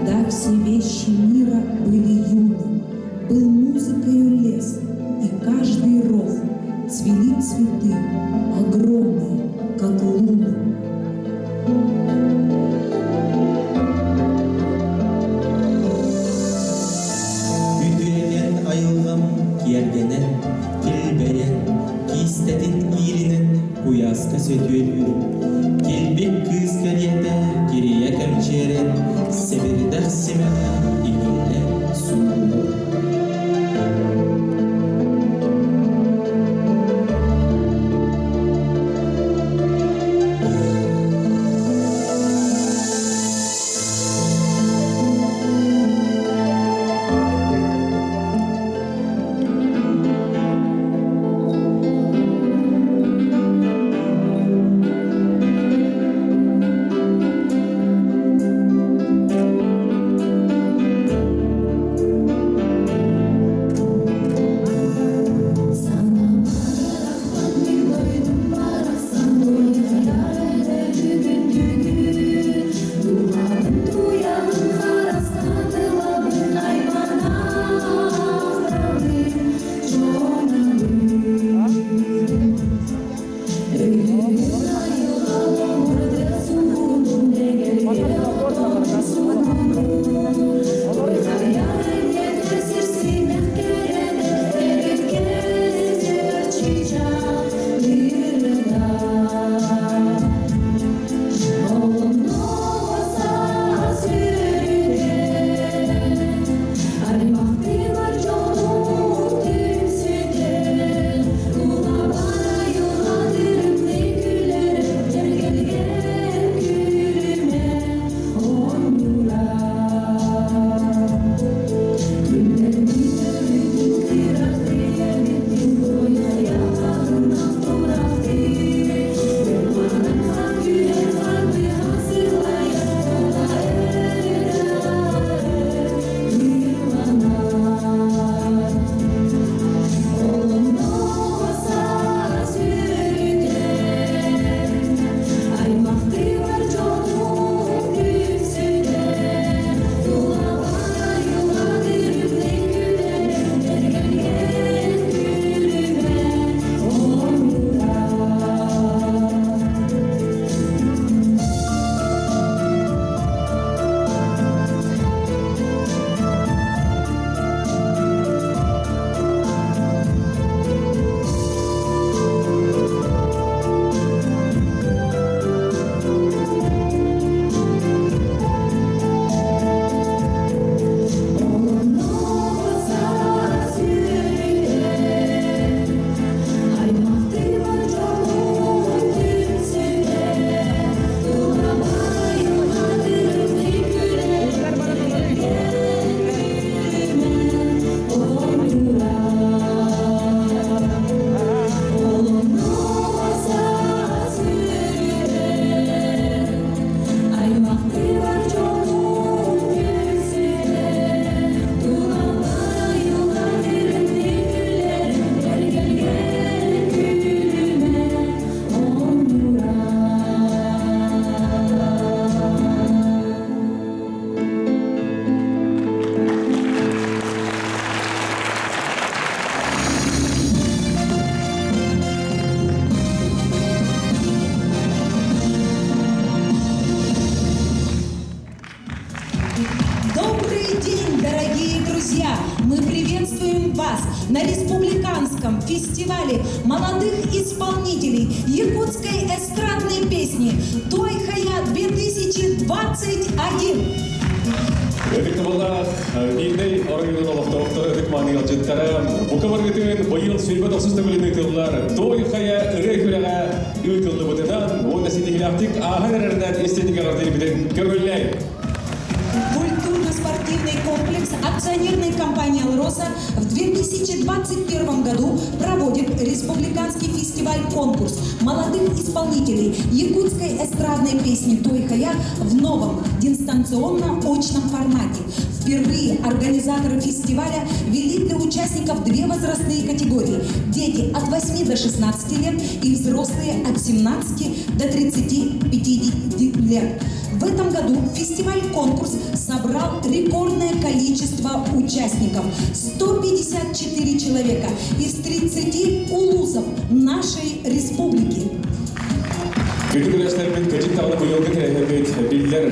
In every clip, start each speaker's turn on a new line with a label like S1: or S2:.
S1: Тогда все вещи мира были юны, Был музыкою лес, и каждый ров Цвели цветы, огромные, как луны.
S2: Үтүөкэн айылҕам киэргэнэн, килбэйэн, киистэтин иилинэн куйааска сөтүөлүүр. Килбик кыыс кэриэтэ кирийэ кэмчиэрэн, сэбирдэх симэҕэ иҥиллэ сууллар.
S1: Добрый день, дорогие друзья! Мы приветствуем вас на республиканском фестивале молодых исполнителей якутской эстрадной песни «Той Хая-2021».
S3: Ытыктабыллаах Миирнэй оройуонун олохтоохторо ытык-мааны ыалдьыттара бука барыгытын быйыл 29 төгүлүн ыытыллар Той Хайа ырыа күрэҕэ ыытыллыбытынан уонна ситиһиилээхтик ааһан эрэринэн истиҥник эҕэрдэлиибитин көҥүллээҥ!
S1: Культурно-спортивный комплекс акционерной компании «Алроса» в 2021 году проводит республиканский фестиваль-конкурс молодых исполнителей якутской эстрадной песни «Той Хая» в новом дистанционно-очном формате. Впервые организаторы фестиваля ввели для участников две возрастные категории – дети от 8 до 16 лет и взрослые от 17 до 35 лет. В этом году фестиваль-конкурс собрал рекордное количество участников – 154 человека из 30 улусов нашей республики.
S3: Күндү көрөөччүлэрбит кырдьык даҕаны быйылгы тэрээһиммит биллэр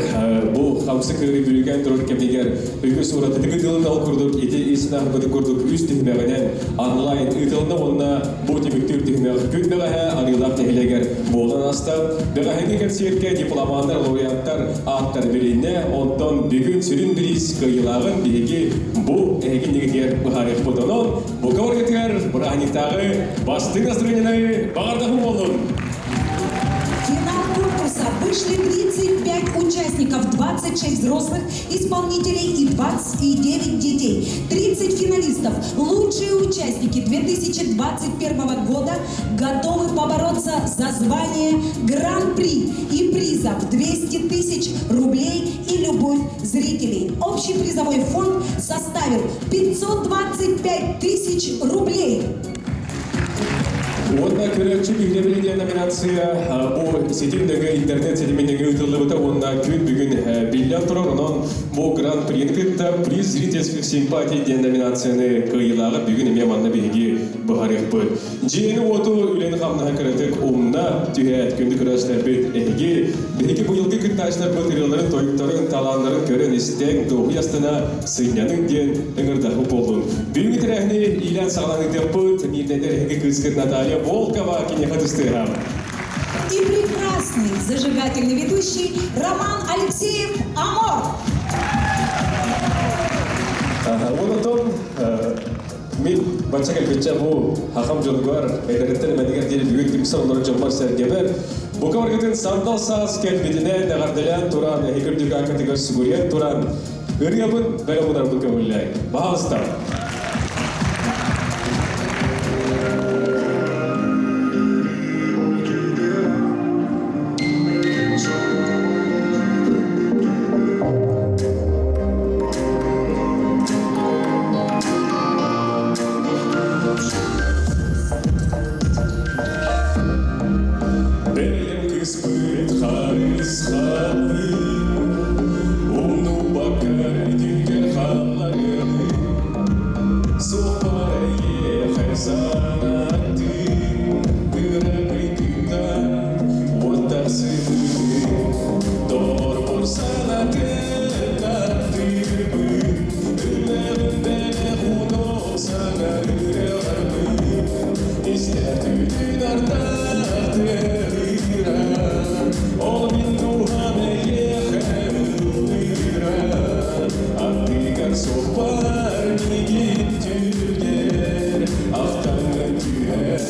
S3: бу хамсык ыарыы бүрүүкээн турар кэмигэр үгүс уратытык ыытылынна ол курдук ити ис санаабыты курдук үс түһүмэҕинэн онлайн ыытылынна уонна бу түмүктүүр түһүмэх күн бэҕэһээ Арыылаах нэһилиэгэр буолан ааста. Бэҕэһээҥҥи кэнсиэркэ дипломаннар, лауреаттар ааттар билиннэ, онтон бүгүн сүрүн бириис кыайыылааҕын биһиги бу эһиги иннигитигэр быһаарыахпыт. Онон бука барыгытыгар бырааһынньыктааҕы бастыҥ настроениены баҕардаһым буоллун!
S1: В финал конкурса вышли 35 участников, 26 взрослых исполнителей и 29 детей. 30 финалистов, лучшие участники 2021 года готовы побороться за звание Гран-при и приза в 200 тысяч рублей и любовь зрителей. Общий призовой фонд составил 525 тысяч рублей.
S3: Уонна көрөөччү биһирэбилэ диэн номинация бу ситим нөҥүө интернет ситимин нөҥүө ыытыллыбыта уонна күн бүгүн биллэн турар. Онон бу гран-прини кытта приз зрительских симпатий диэн номинацияны кыайыылааҕы бүгүн эмиэ манна биһиги быһарыахпыт. Дьиэни-уоту үлэни-хамнаһы кыратык умна түһээт күндү көрөөччүлэрбит эһиги биһиги быйылгы кыттааччыларбыт ырыаларын, тойуктарын, талааннарын көрөн истэҥ, дуоһуй астына сынньаныҥ диэн ыҥырдахпыт буоллун. Бүгүҥҥү тэрээһини иилээн саҕалаан ыытыахпыт миирнэйдэр эһиги кыыскыт Наталья Волкова киниэхэ тыстыаһа.
S1: И прекрасный зажигательный ведущий Роман Алексеев Амор.
S3: Онотон мин бачча кэлбиччэ бу хахам дьонугар эдэриттэн эмэнигэр диэри бүгүн түмсэн олорор дьоммор сэргэбэр бука баргытын сандал саас кэлбитинэн эҕэрдэлээн туран эһиги үрдүк ааккытыгар сүгүрүйэн туран ырыабын бэлэх уунарбын көҥүллээҥ. Баһаалыста. Бэйэм кыыспыт харысхалым, умнубакка өйдүүгэр хаалларым. Суохпар эйиэхэ санаттым, кыракый-кыыта уоттарсыбытым. Доҕорбор санатым таптыырбын, үрэҕим бэлэх уунуох саҥа үрэҕэрбин. Истэр түүтүн артаах тыаһыыра, ол мин дууһам эйиэхэ ыллыыра. Аттыгар суохпар миигин түргэр, ахтаҥҥын түһэр.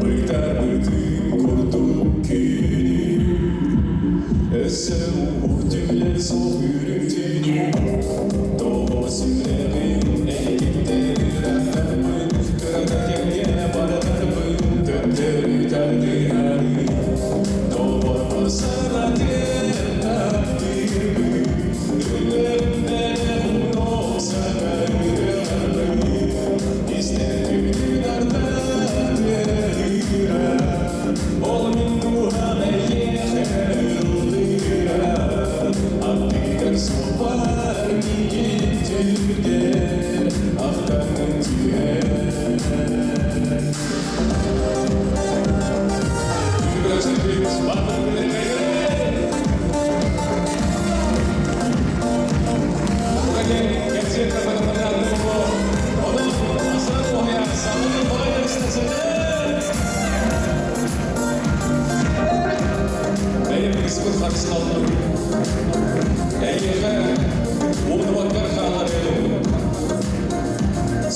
S3: Бытарбытын курдук күнү, өссө уһук түлэр суох үрүҥ түүнү, тоҕо сүрэҕим эйигиттэн ыраатарбын, кырата кэмҥэ барытарбын, төттөрү тардыһарым. Доҕорбор санатыам таптыырбын, өлөрүм уҥуох саҥа ырыаларбын, истэр түүнүн ардах тыаһыыра, ол мин дууһам эйиэхэ ыллыыра, аттыгар суоппар миигин түргэр, ахтаҥҥын түһэр.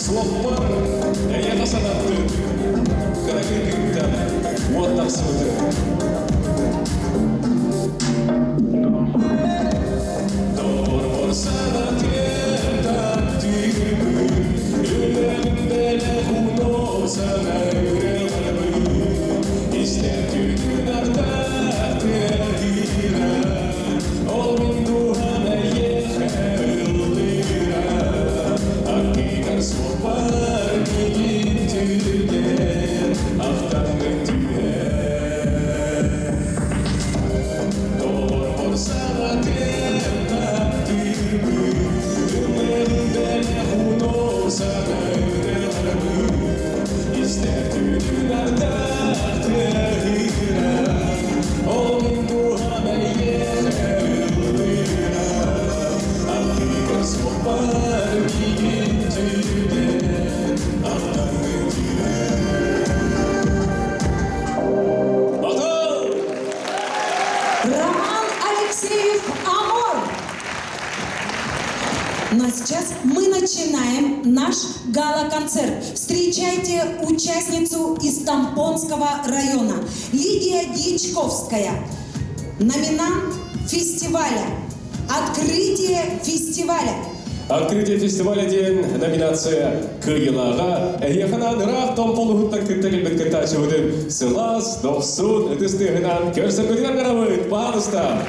S3: Суоппар эйиэхэ санаттын, кыракый кыыттан уот тахсыбытын. Доҕорбор санатыам таптыырбын, үлэм бэлэх уунуох саҥа ырыаларбын, истэр түүнүн ардах тыаһыыра, ол мин
S1: Ну а сейчас мы начинаем наш гала-концерт. Встречайте участницу из Тампонского района Лидия Дьячковская, номинант фестиваля. Открытие фестиваля.
S3: Открытие фестиваля диэн номинация кыайыылааҕа эһиэхэ анаан ыраах Томпо улууһуттан кытта кэлбит кыттааччыбытын сылаас, дохсун, ытыс тыаһынан көрсөргүтүгэр ыҥырабыт, пожалуйста!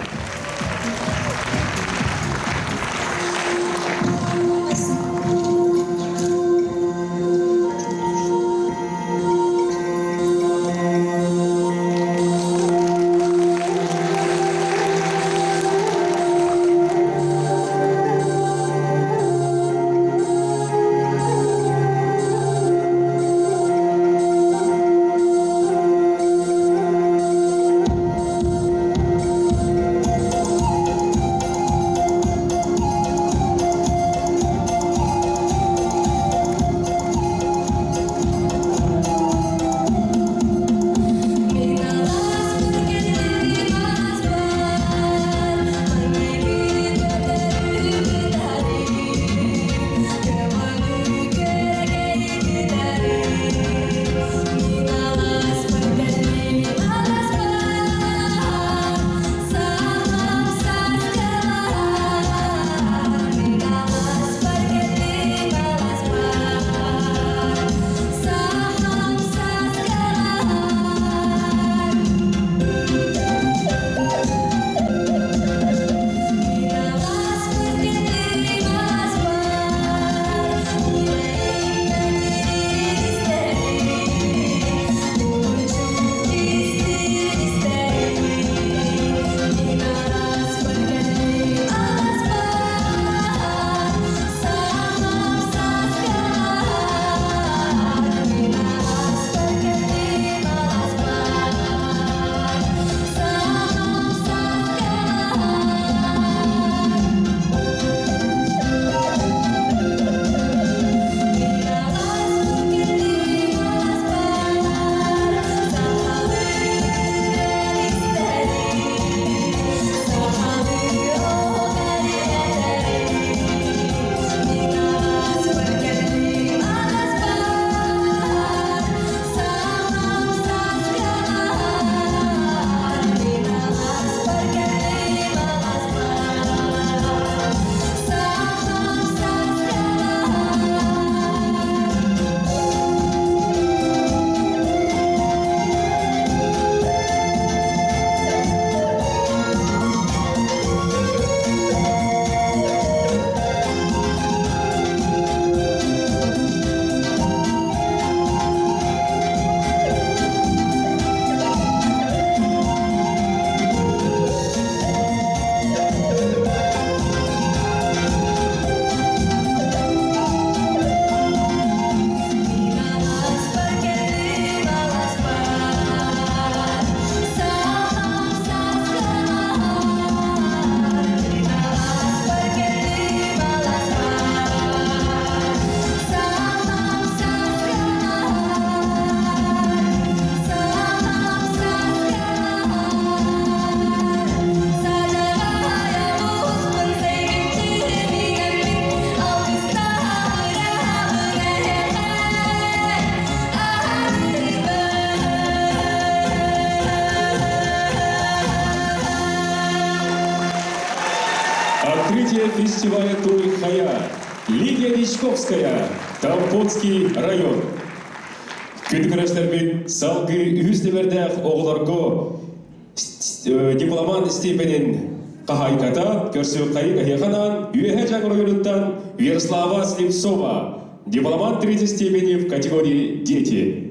S3: Открытие фестиваля Той-Хая. Лидия Дьячковская, Томпонский район. Күн күрэстэрбит салгыы үһүс нүөмэрдээх оҕолорго дипломант степенин хаһаайката көрсүөххэйин эһиэхэ анаан Үөһээ Дьааҥы оройуонуттан Ярослава Слепцова, дипломант третьей степени в категории «Дети».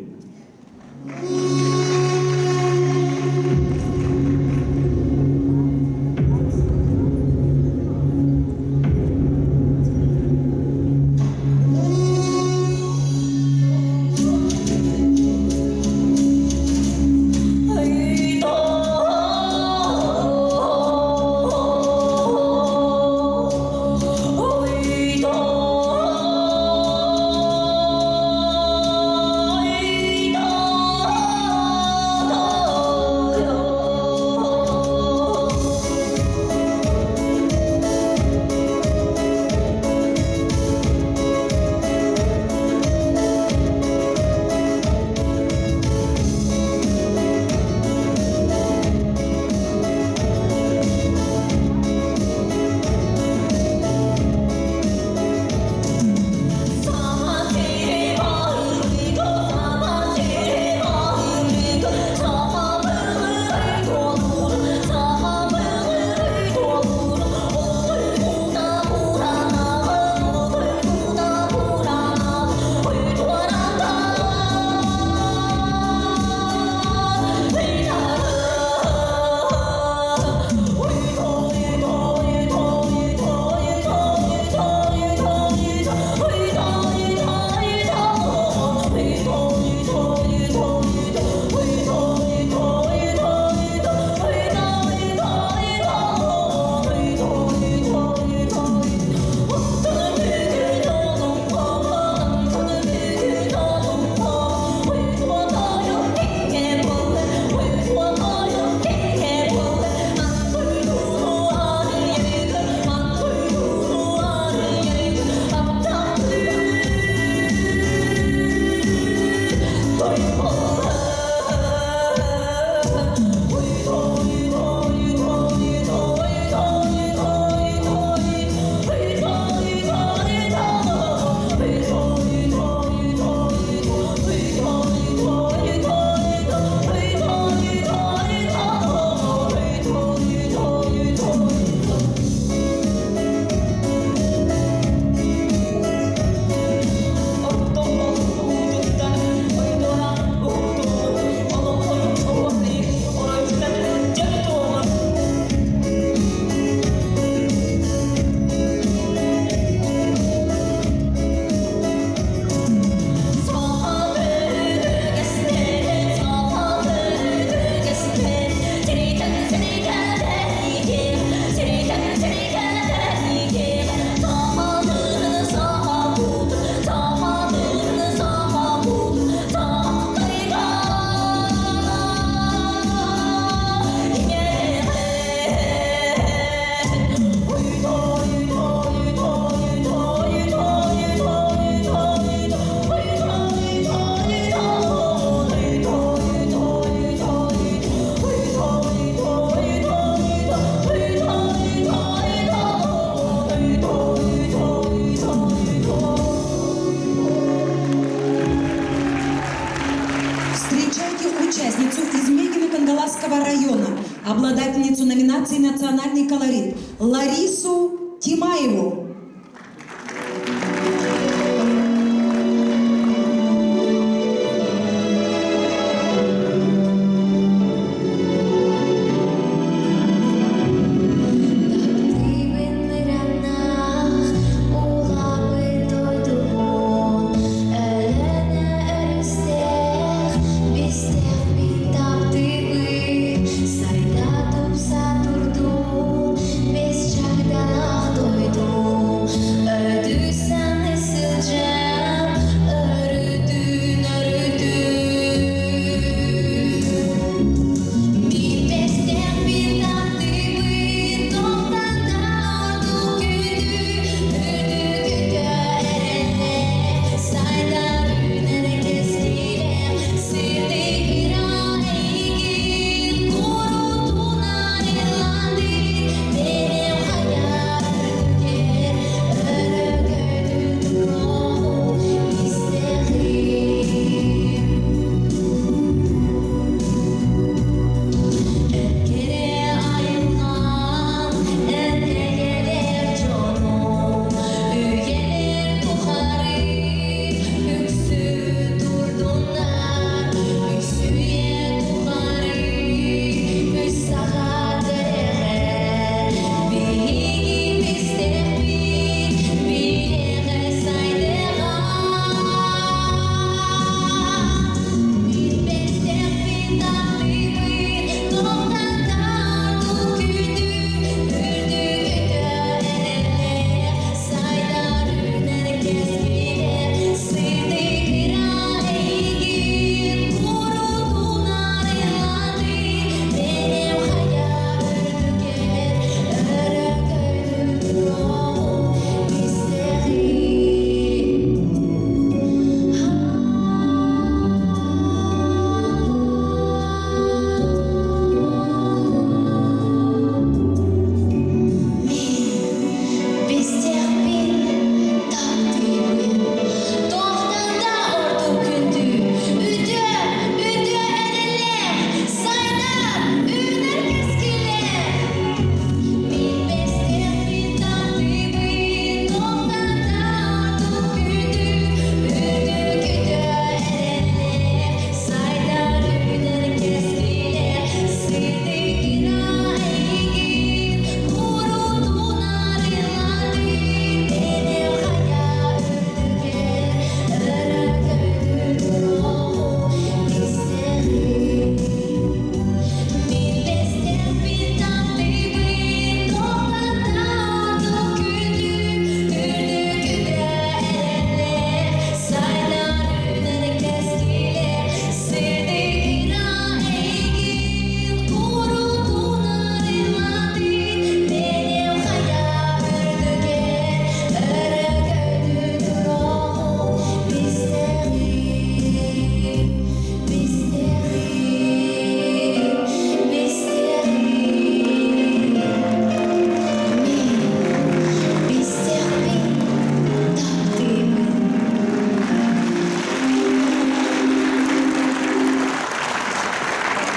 S1: номинации «Национальный колорит» Ларису Тимаеву.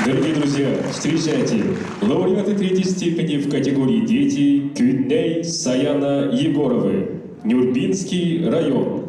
S3: Дорогие друзья, встречайте лауреаты третьей степени в категории «Дети» Кюнней Саяна Егоровы, Нюрбинский район.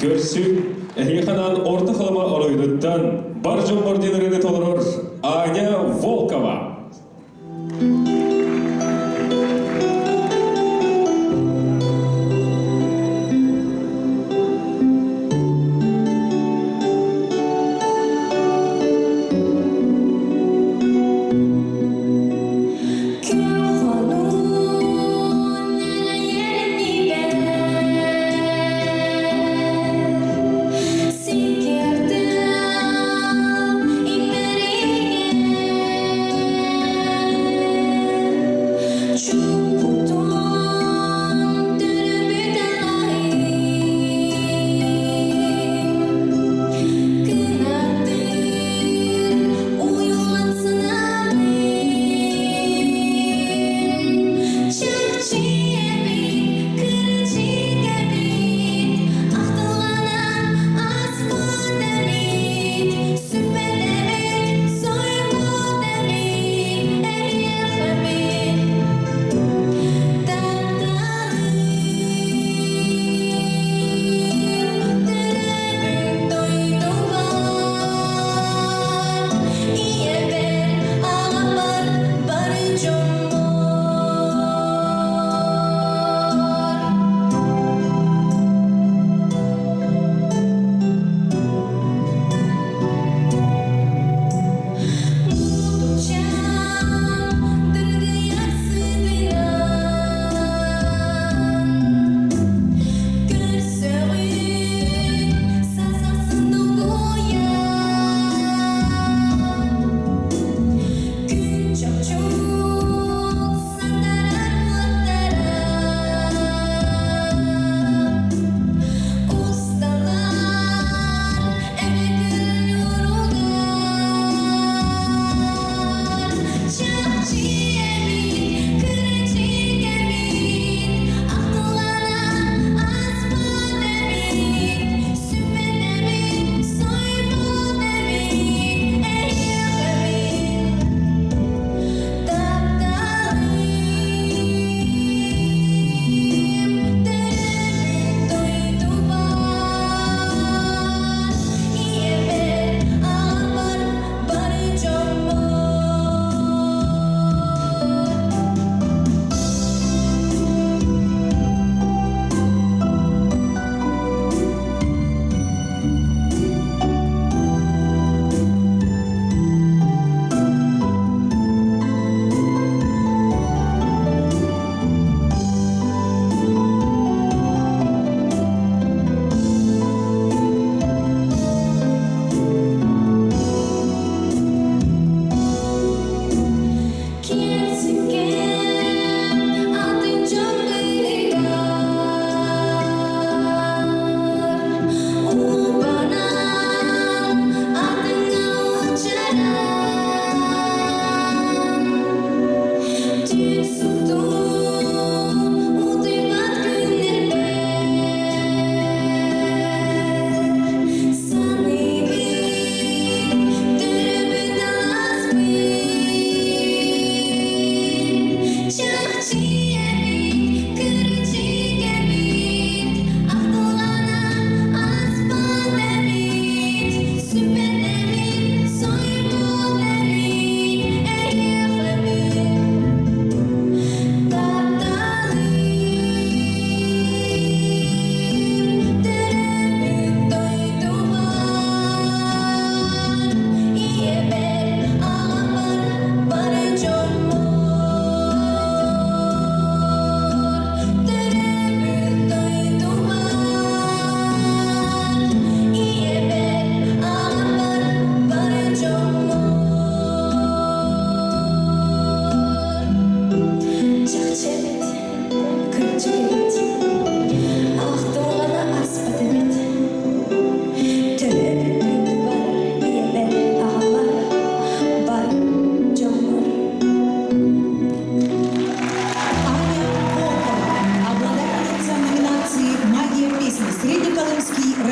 S3: Көрсүҥ, эһиэхэ анаан Орто Халыма оройуонуттан бар дьоммор диэн ырыаны толорор Аня Волкова.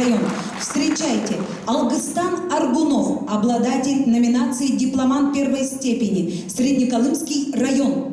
S1: район. Встречайте, Алгыстан Аргунов, обладатель номинации «Дипломант первой степени», Среднеколымский район.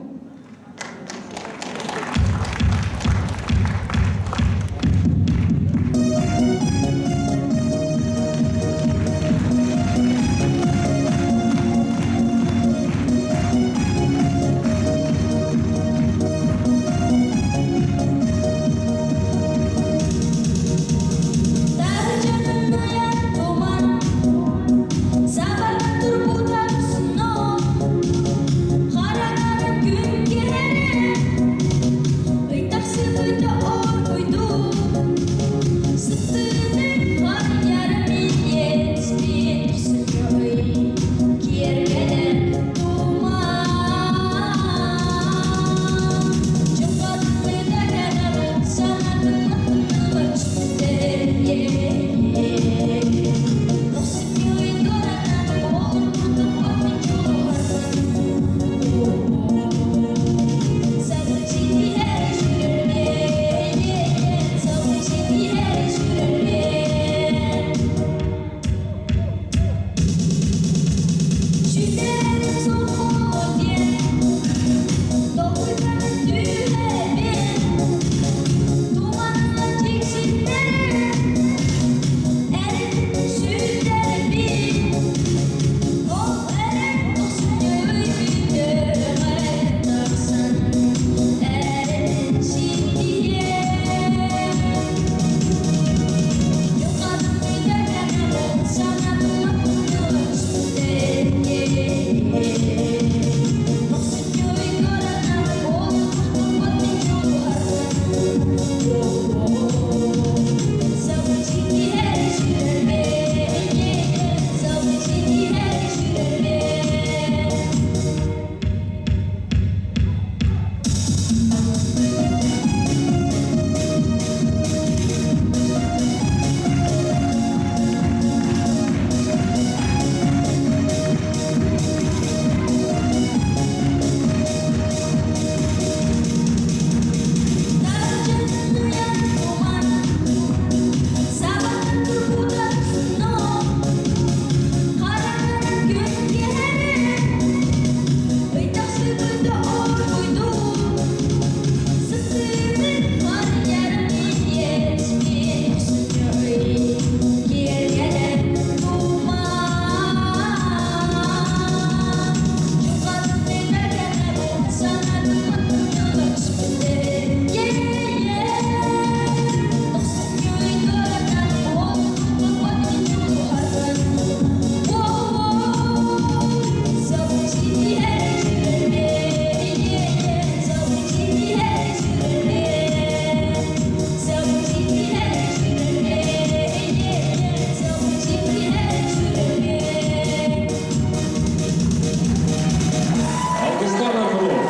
S3: Алгыстан Аргунов.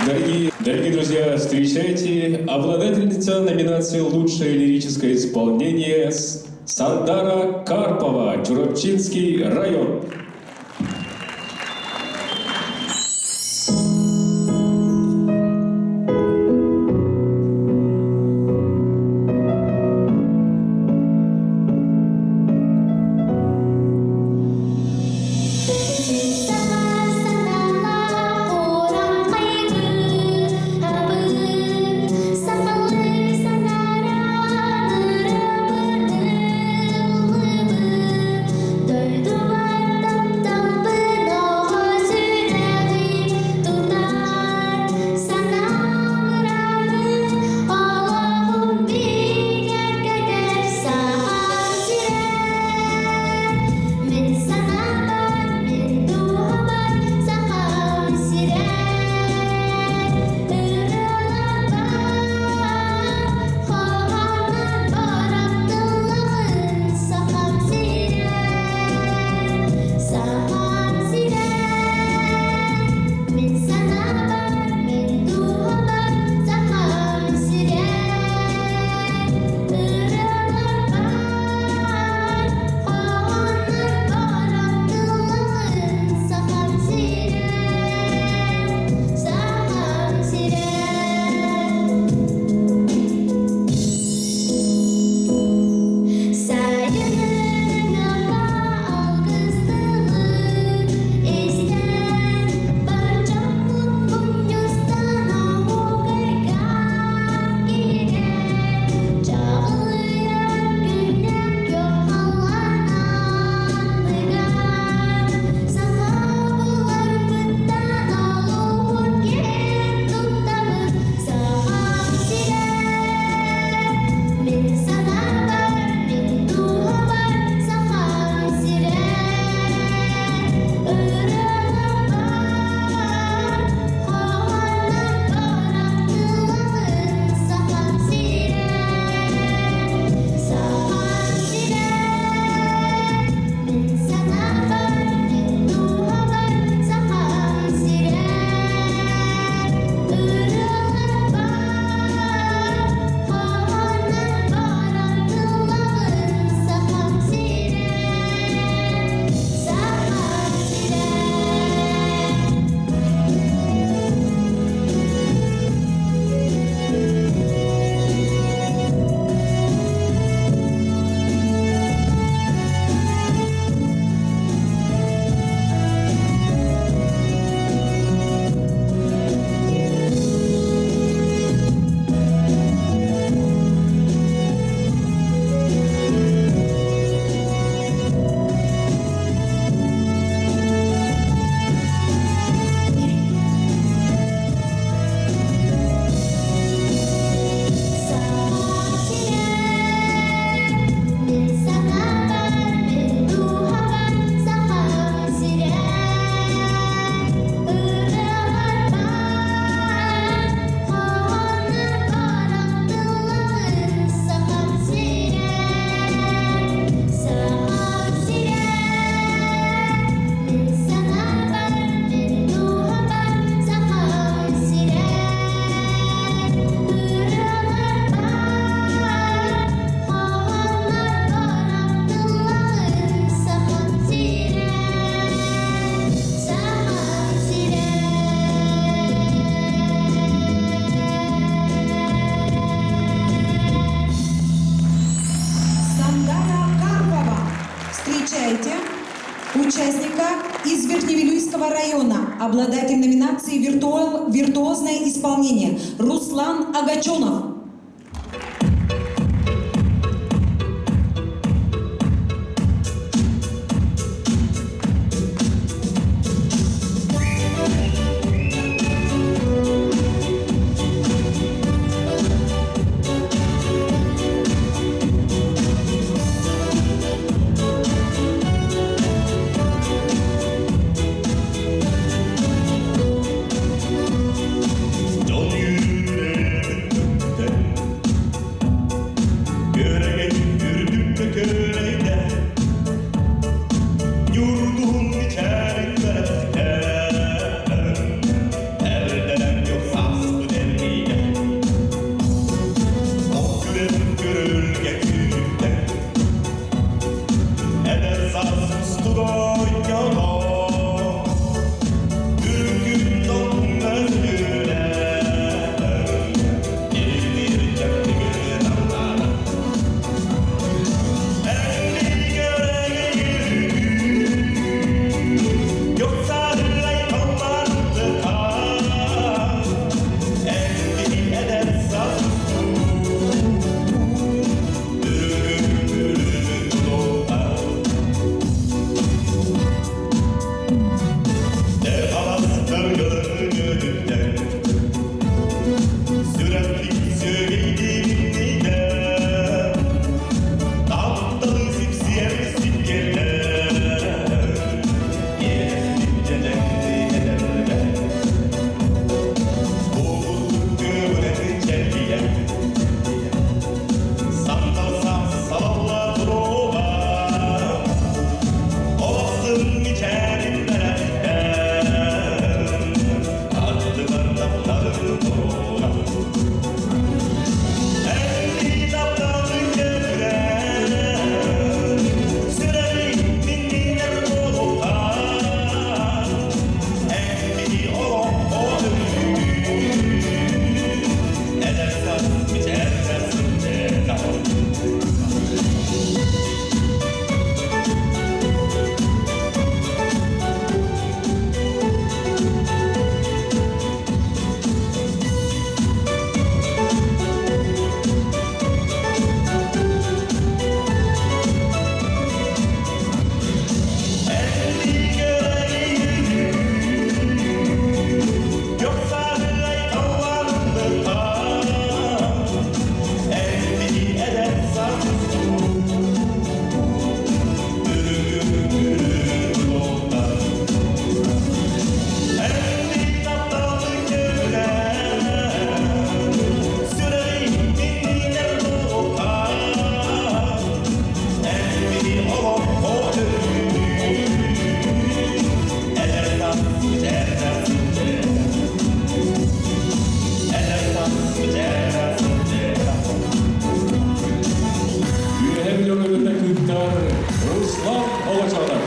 S3: Дорогие, дорогие друзья, встречайте обладательница номинации «Лучшее лирическое исполнение» Сандара Карпова, Чурапчинский район.
S4: Дойдубар
S1: участника из Верхневилюйского района, обладатель номинации «Виртуозное исполнение» Руслан Агачонов.
S4: Дьон үүнэр Көрөгөй үрдүккэ көрөйдө Ньургуһун мичээрин бэрэскэ Эрдэлэн yok сааспыт эргийдэ Ох күрэн көрүлгэ күүттэ Эдэр саас устуга ойньоно Үргүн тоҥ Илдир чэптигин амтана Aptalın sipsiye sikkeler
S3: Үөһээ Бүлүү кыттар Руслан Огочонов.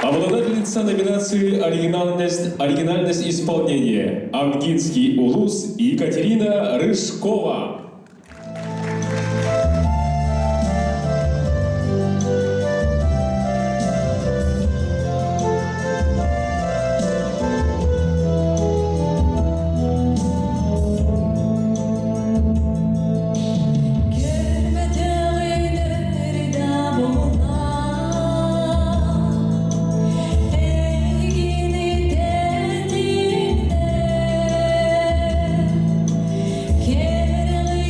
S3: Обладательница номинации «Оригинальность, оригинальность исполнения» Амгинский улус Екатерина Рыжкова.
S5: Кэрэ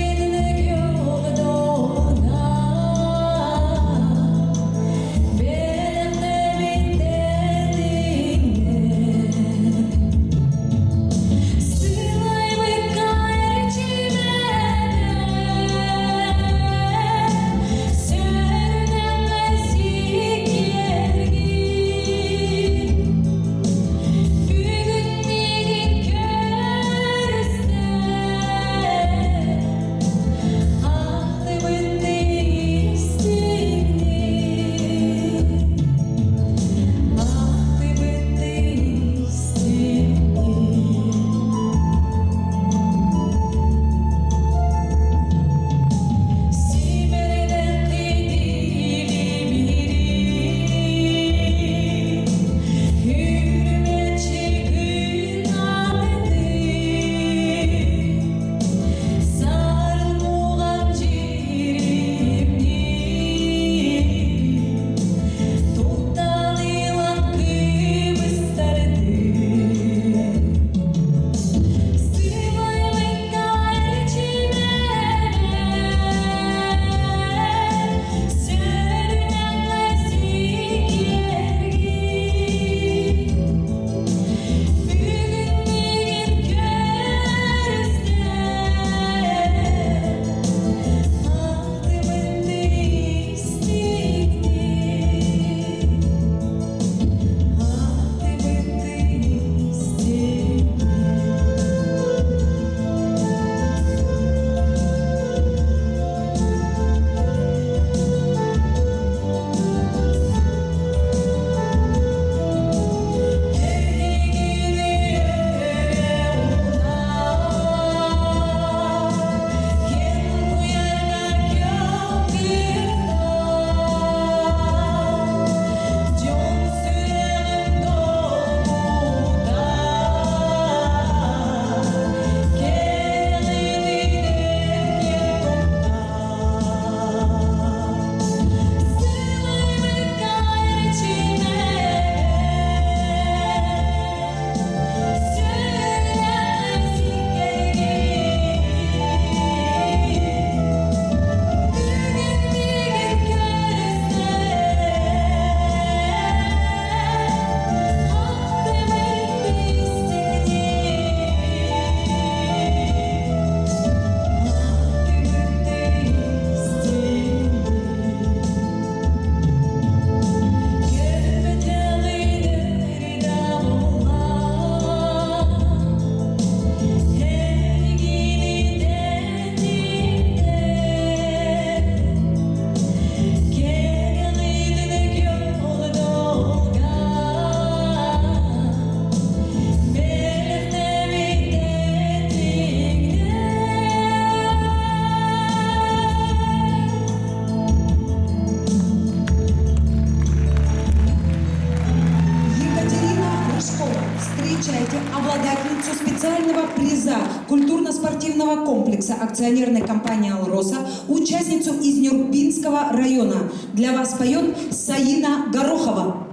S1: культурно-спортивного комплекса акционерной компании «Алроса», участницу из Нюрбинского района. Для вас поет Саина Горохова.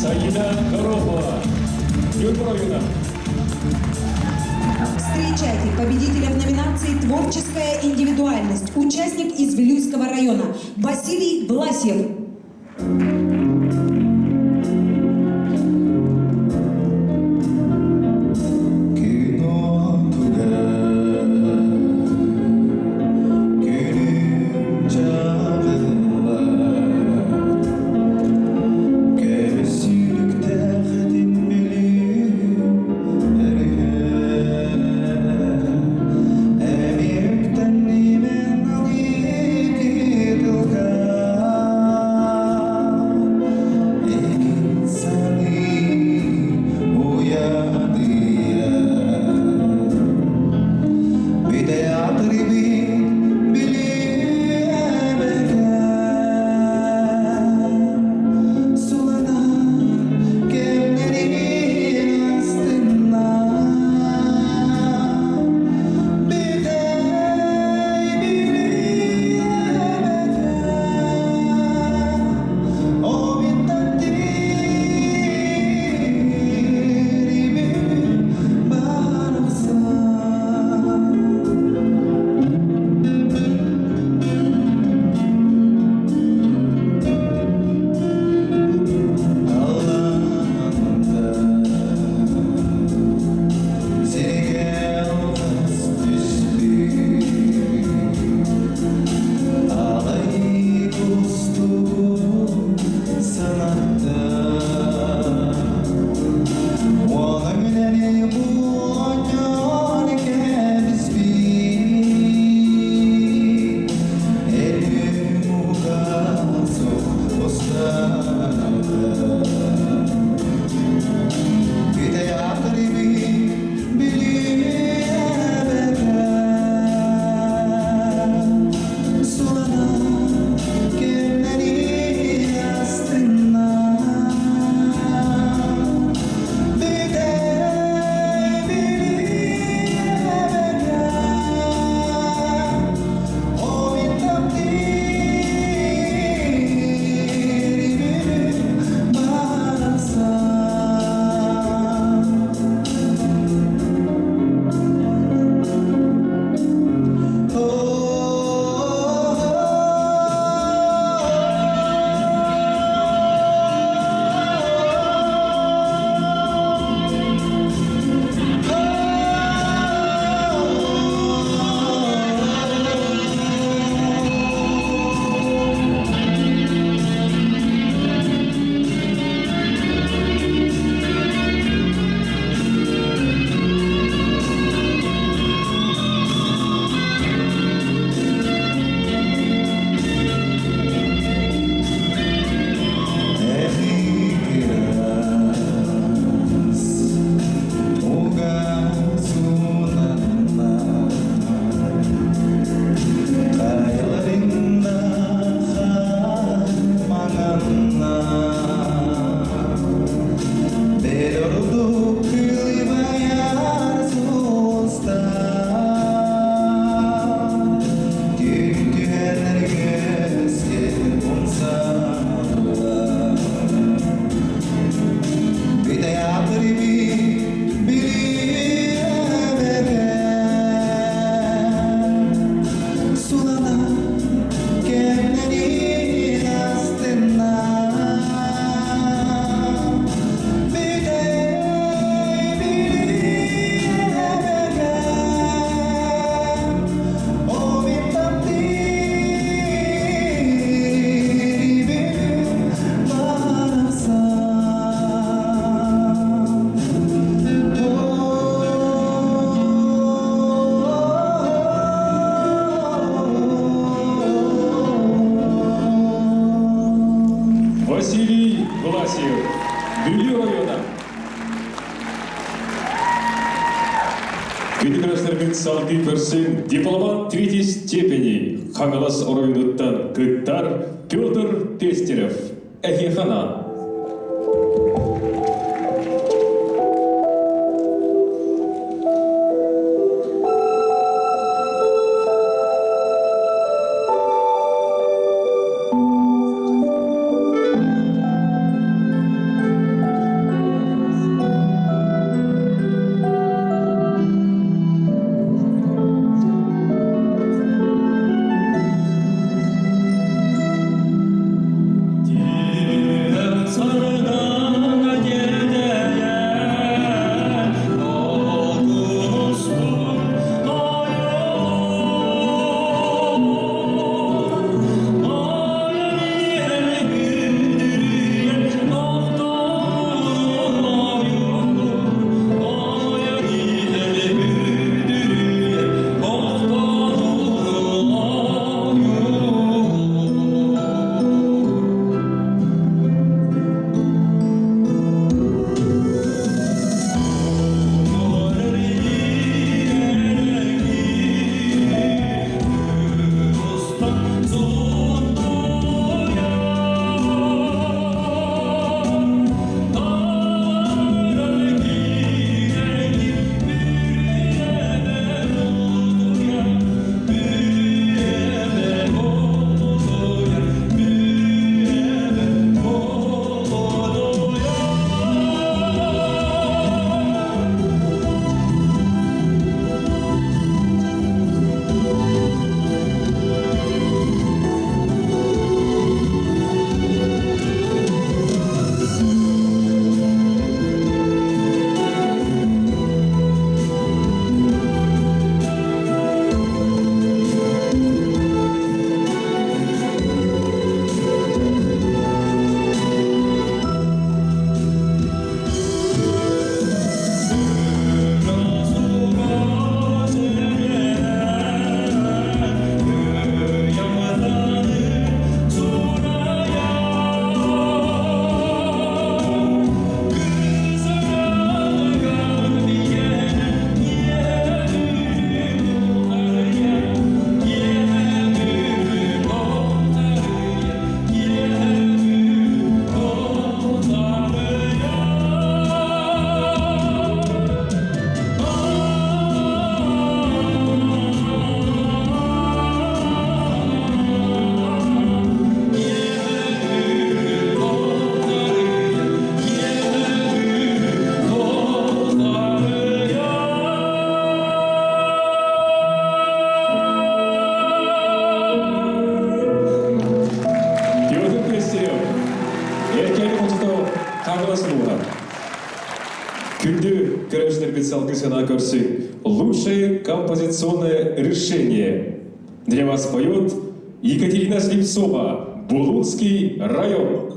S3: Саина Горохова. Нюрба
S1: Встречайте победителя в номинации «Творческая индивидуальность», участник из Вилюйского района Василий Власьев.
S3: Салгыы көрсүҥ дипломант третьей степени Хаҥалас оройуонуттан кыттар Петр Пестерев. Эһиэхэ анаан. Петр Пестерев, Эркээйи хочото Хаҥалас улууһа. Күндү көрөөччүлэрбит салгыы сана көрсүҥ. Лучшее композиционное решение. Для вас поет Екатерина Слепцова, Булунский район.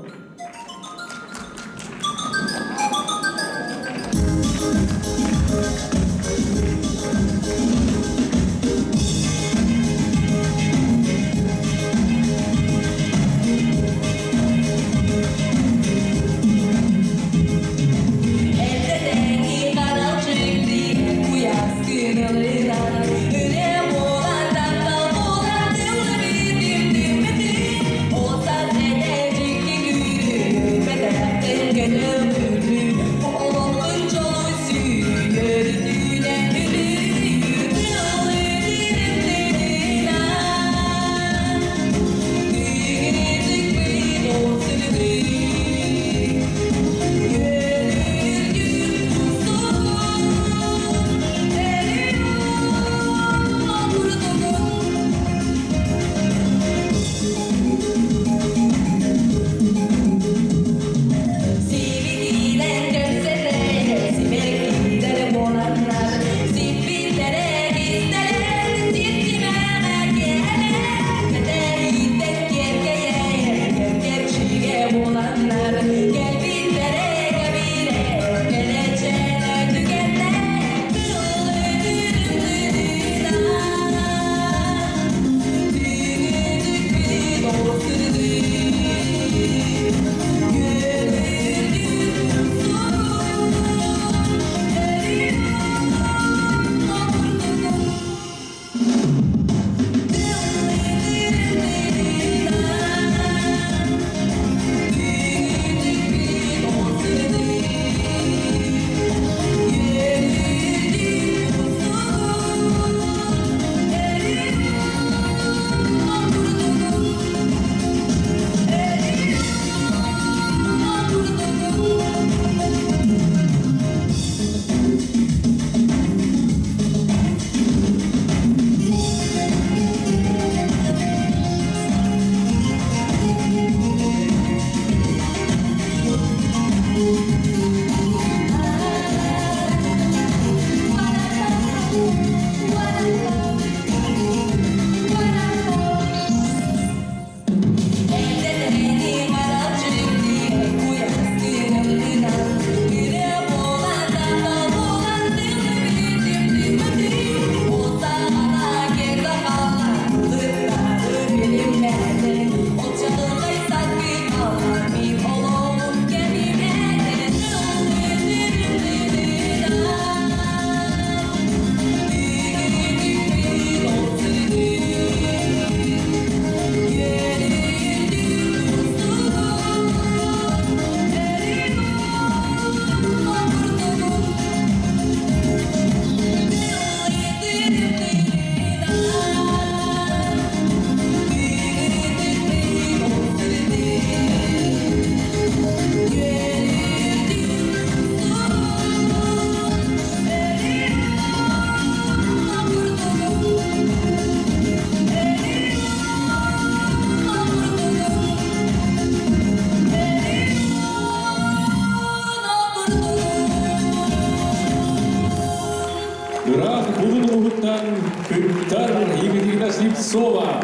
S3: Валентина Слепцова.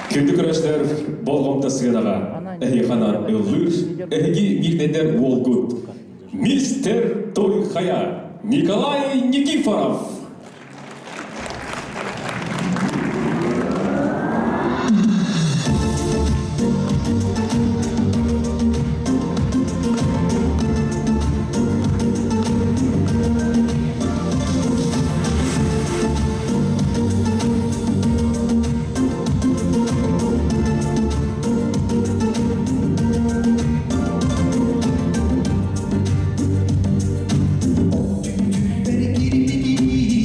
S3: Күндү көрөөччүлэр болҕомто сыанаҕа эһиэхэ ыллыыр, эһиги миирнэйдэр уолгут мистер Той-Хайа Николай Никифоров.
S4: Кирбитим.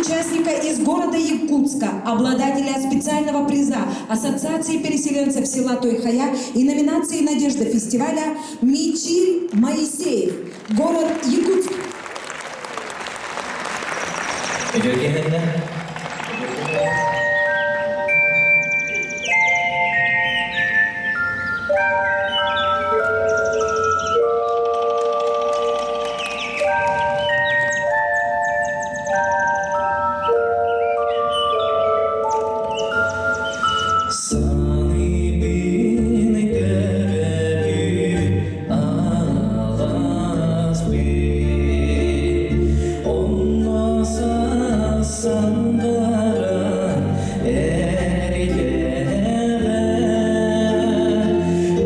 S1: участника из города Якутска, обладателя специального приза Ассоциации переселенцев села Той-Хая и номинации «Надежда» фестиваля Мичиль Моисеев, город Якутск.
S2: Үтүөкэһиннэ. Саныыбын төрөөбүт алааспын, онно сандара эрилэҕэ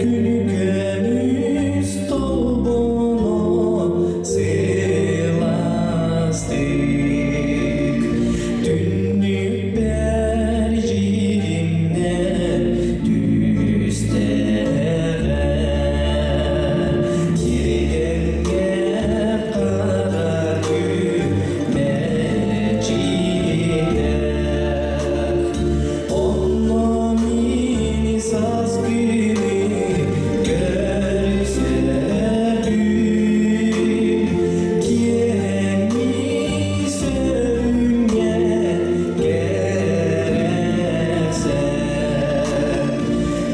S2: күнү көмүс толбоно сылаастык Түннүкпэр дьиримнэн түстэҕэ Тиргэҥҥэ хара күмэчилэр Онно мин саас күнү көрсөбүн Киэҥи сөрүҥҥэ кэрэхсээн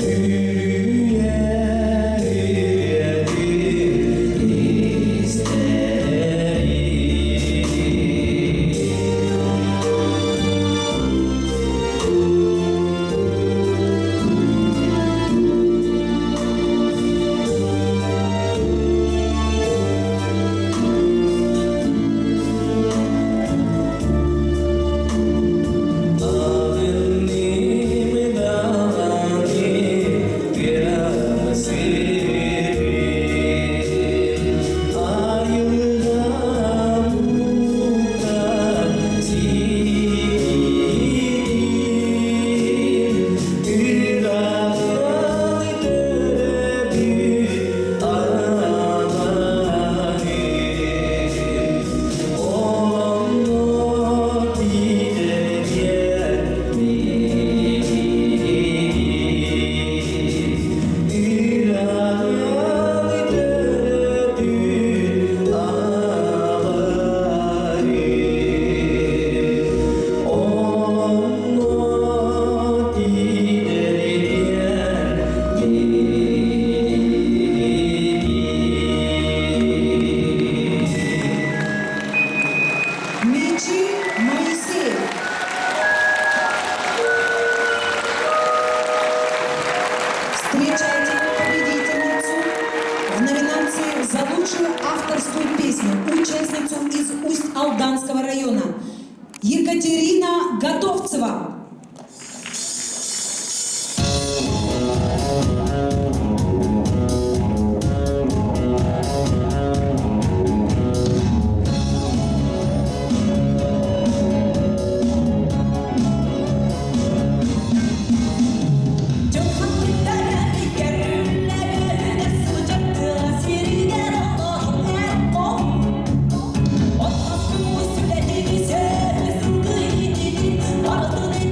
S2: Үрүйэ ырыатын истэрим. Ағыным даланы тыам сирин, айылғам мұқтар сирин, Ырағын төрөбүт алаһын. Олонно тиийэн миигин, Ыраҕын төрөппүт аҕайым. Олонно тиийэн миигин.
S1: Мичи Моисеев. Встречайте победительницу в номинации «За лучшую авторскую песню» участницу из Усть-Алданского района Екатерина Готовцева.
S5: Барытын.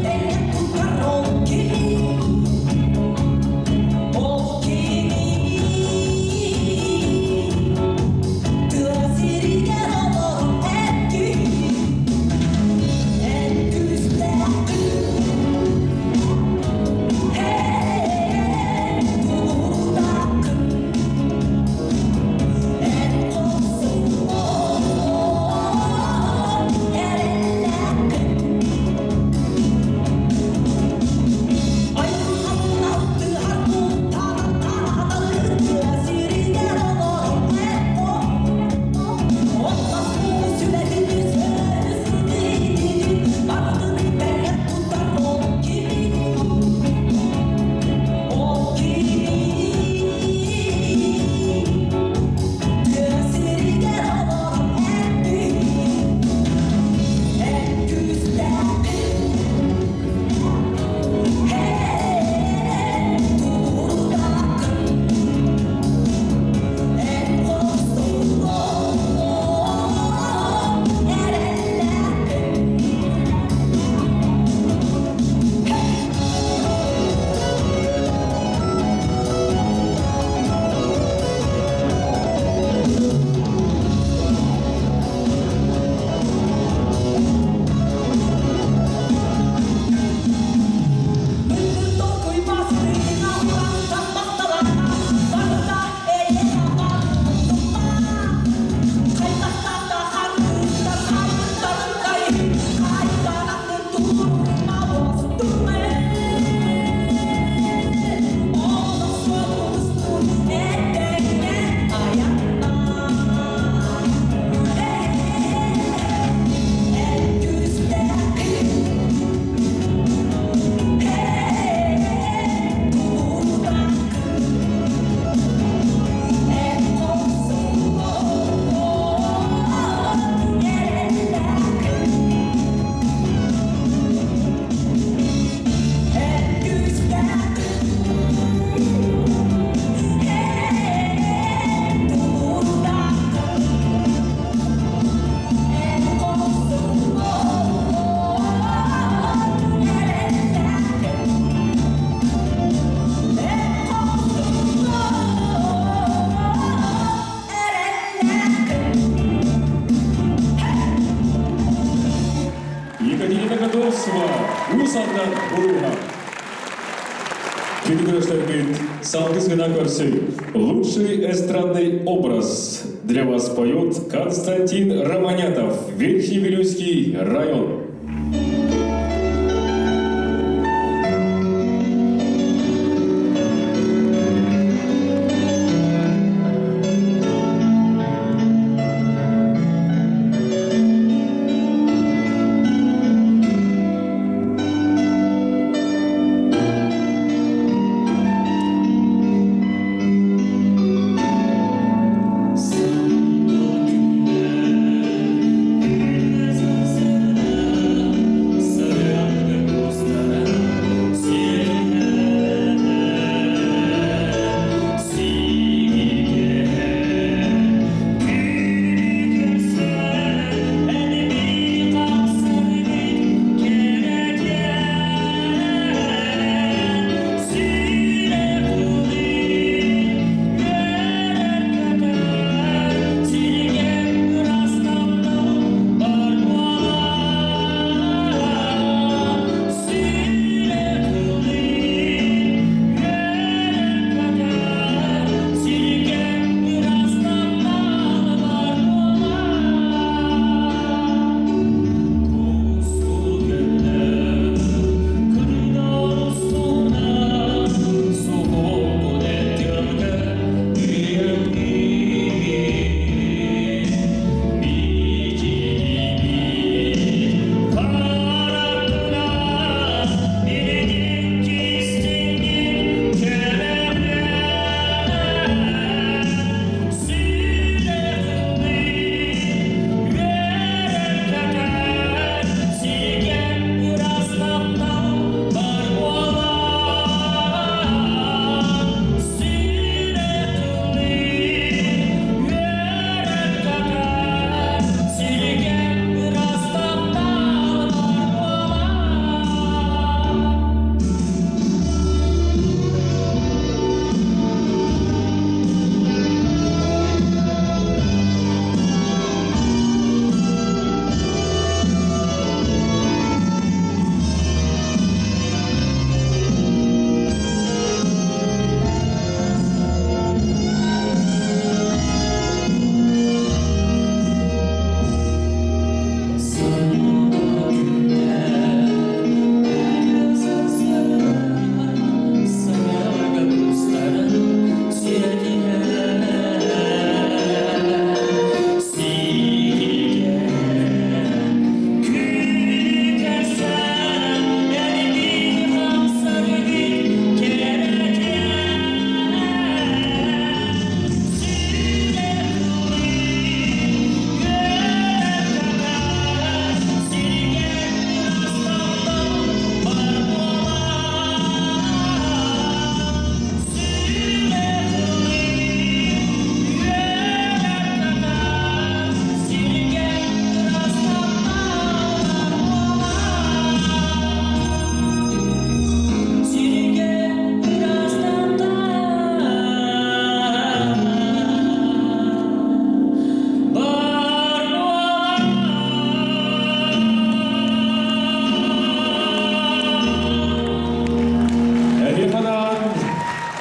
S3: Алдан улууһа. Күндү көрөөччүлэрбит, салгыы көрсүй. Лучший эстрадный образ для вас поет Константин Романятов, Верхневилюйский район.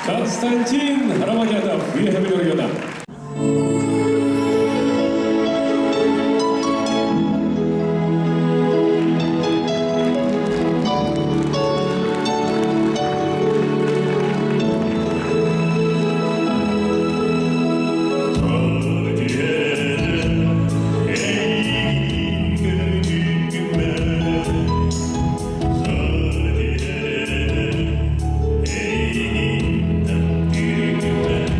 S3: Константин Романятов, Үөһээ района.
S4: Эйигин таптыыр күммэр.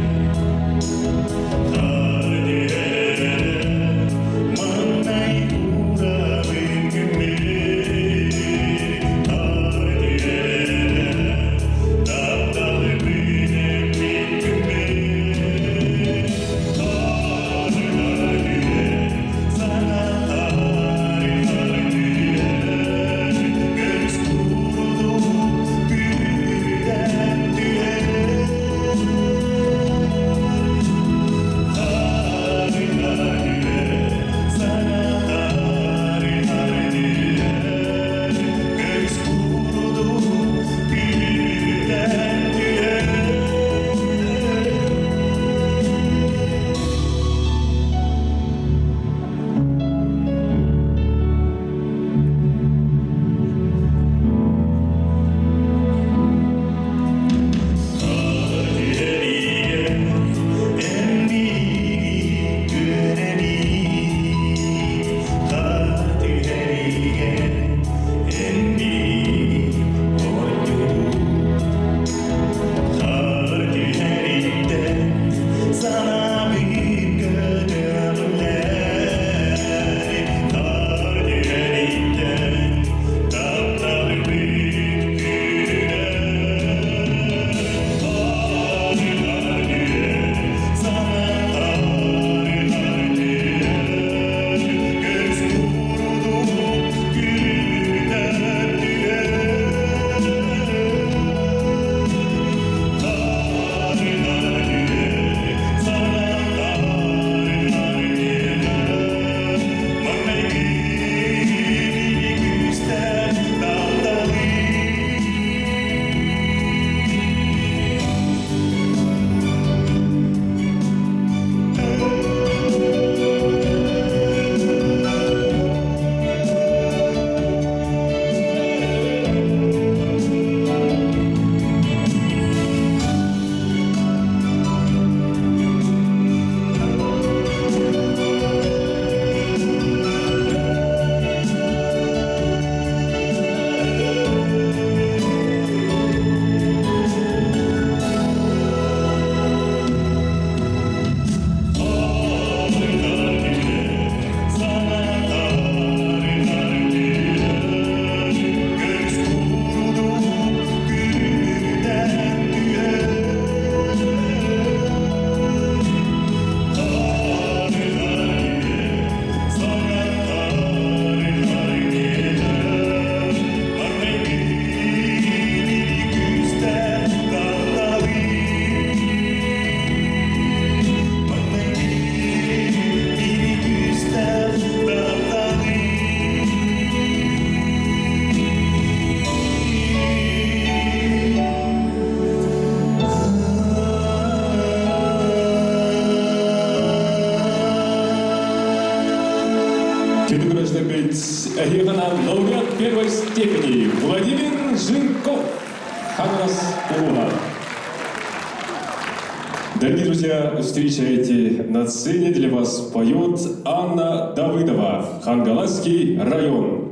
S3: Эһиэхэ лауреат первой степени Владимир Жирков, Хаҥалас улууһа. Дорогие друзья, встречайте на сцене для вас поет Анна Давыдова, Хангаласский район.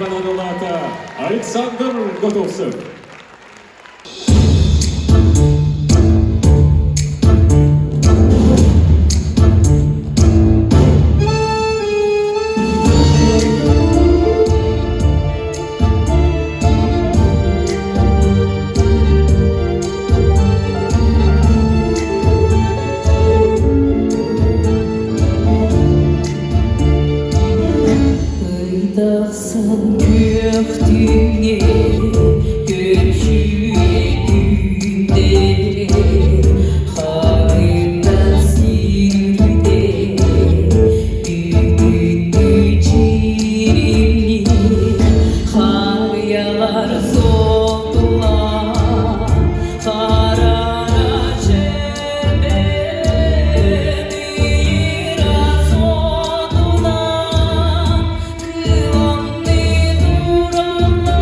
S3: наҕараадалаата Александр Готовцев.
S5: Ыйдахсан күөх түүҥҥэ көччүйэ күндээр Харымнан сирдэ Бүгүҥҥү чиримни Харыйалар соттулар Харара чэрбэт Ыйыра сотулар Кыланны тураллар.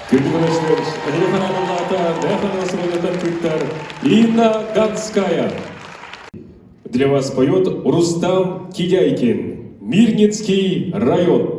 S3: Күндү көрөөччүлэр, эһиги хараабыллаата Нехана кыттар Инна Ганская. Для вас поет Рустам Кидяйкин, Мирницкий район.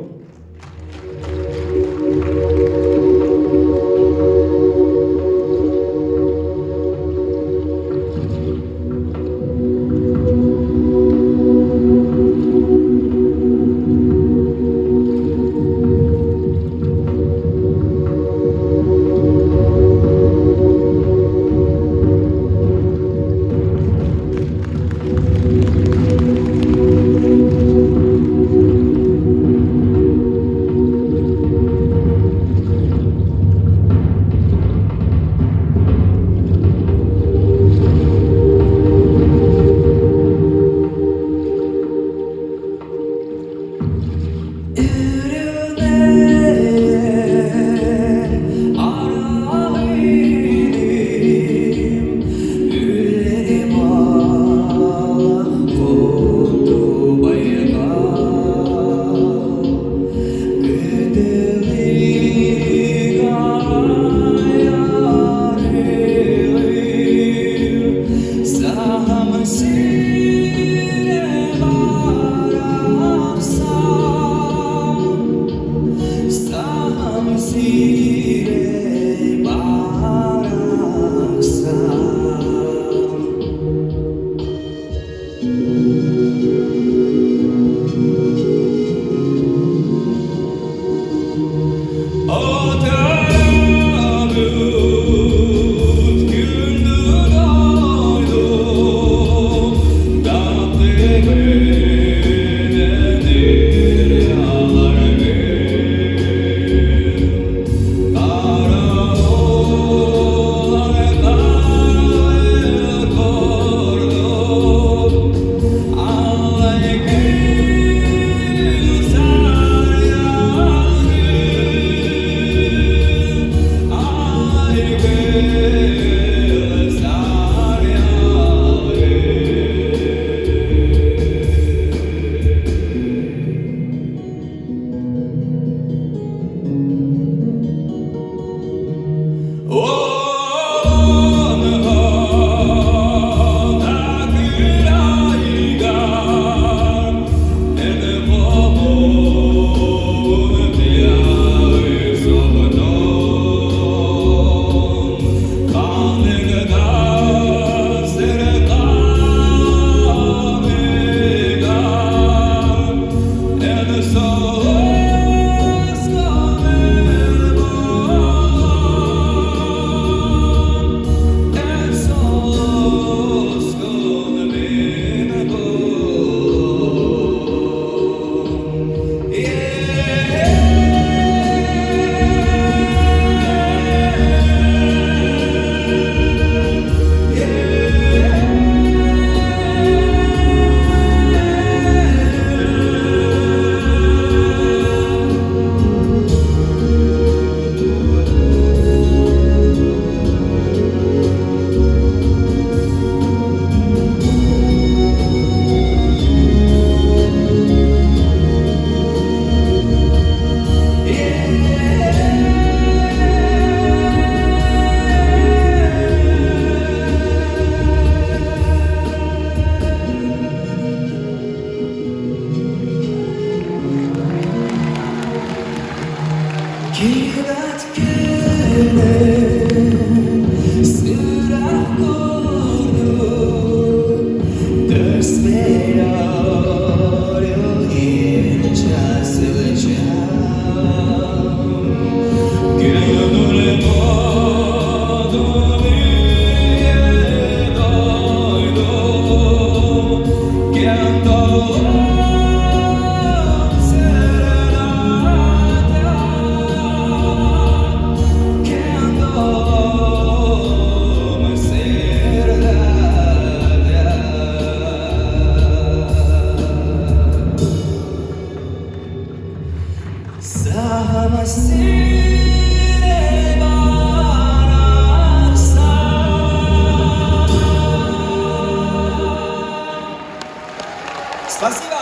S2: Спасибо!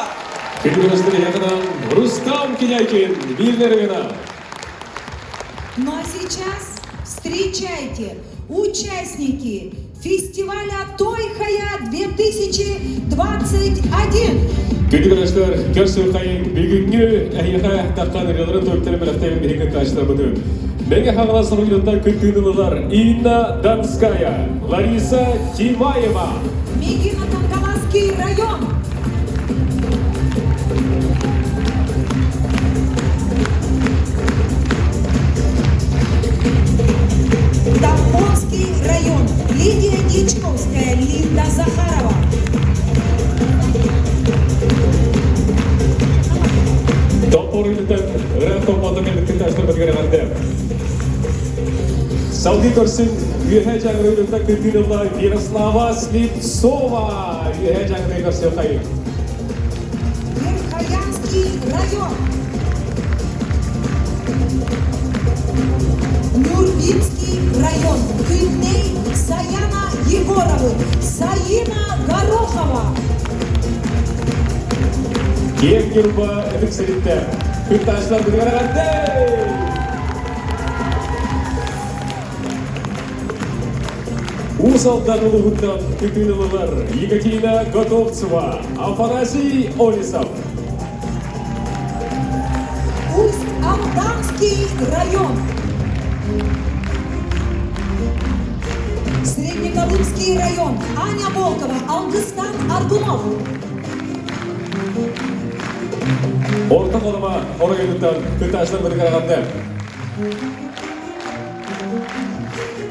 S3: Күндү Рустам Киняйкин, Мирнерина.
S1: Ну а сейчас встречайте, участники фестиваля Тойхая 2021!
S3: Күндү көрөөччүлэр, көрсүөххэйиҥ бүгүҥҥү эһиэхэ таххан ырыаларын түмүктэрин бэлэхтээбин биһиги кыттааччыларбытын. Мэҥэ Хаҥалас оройуонуттан кыттыыны ылар Инна Донская, Лариса Тимаева.
S1: Мегино-Кангаласский район. Тамбовский район. Лидия Дичковская, Линда Захарова.
S3: Топпор үлэтэн ырыа томмота кэлбит кыттааччыларбытыгар эҕэрдэ. Салгыы көрсүн Үөһээ Дьааҥы үлэтэ кыттыылла Ярослава Слепцова. Үөһээ Дьааҥы көрсүөххэйиҥ.
S1: Верхоянский район. Нюрбинский район. Күнней Саяна Егоровы. Саина Горохова.
S3: Киэҥ Ньурба ытык сириттэ. Кыттааччылар бытыгар эҕэрдэ! Уус Алдан улууһуттан кытыылылар Екатерина Готовцева, Афанасий Олесов.
S1: Усть-Алданский район. Среднеколымский район. Аня Волкова, Алгыстан Аргунов.
S3: Орто Халыма оройунуттан кыттааччылар бытыгар эҕэрдэ!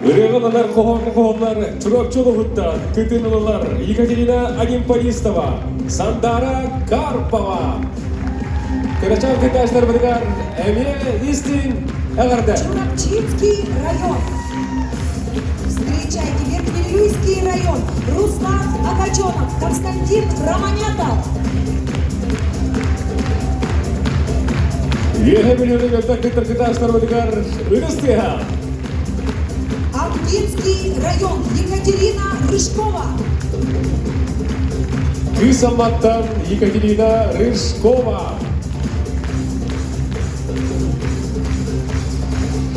S3: Ырыаҕаланар хоһооҥҥо хоһооннор Чурапчы улууһуттан кытын ылалар Екатерина Анимполистова, Сандара Карпова. Кырачаан кыттааччыларбытыгар эмиэ истиҥ эҕэрдэ!
S1: Чурапчинский район. Встречайте Верхневилюйский район. Руслан Акаченов, Константин Романятов.
S3: Үөһэ Бүлүүнү мөлтөх кыттар кытааччыларбытыгар ырыс тыаһа!
S1: Амгинский район. Екатерина Рыжкова.
S3: Кыыс Амматтан Екатерина Рыжкова.